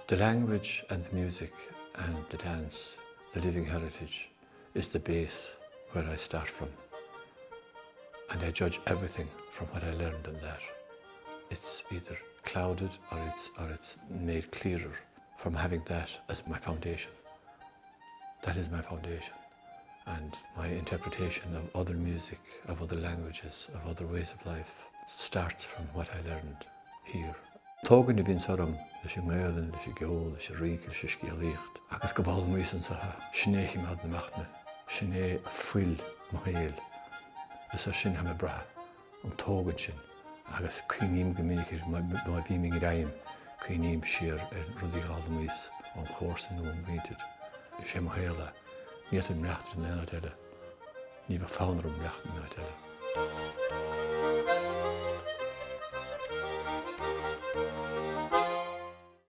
The language and the music and the dance, the living heritage, is the base where I start from. And I judge everything from what I learned in that. It's either clouded or it's, or it's made clearer from having that as my foundation. That is my foundation. And my interpretation of other music, of other languages, of other ways of life starts from what I learned here. Tógaint a bhíonns orm leis an nGaelainn, leis an gceol, leis an rince, leis an scéalaíocht agus go bhfoghlaimíos anso é. Sin é a chimeádann amach mé. Sin é fuil mo shaoil. Is air sin atá mé ag brath, an tógaint sin. Agus cuimhním go minic air má bhím i ngreim, cuimhním siar ar rudaí a d'fhoghlaimíos ón chomharsain nó ón mhuintir. Is é mo shaol é. Ní fhéadfainn maireachtaint in aon áit eile. Ní bheadh fonn orm maireachtaint in áit eile.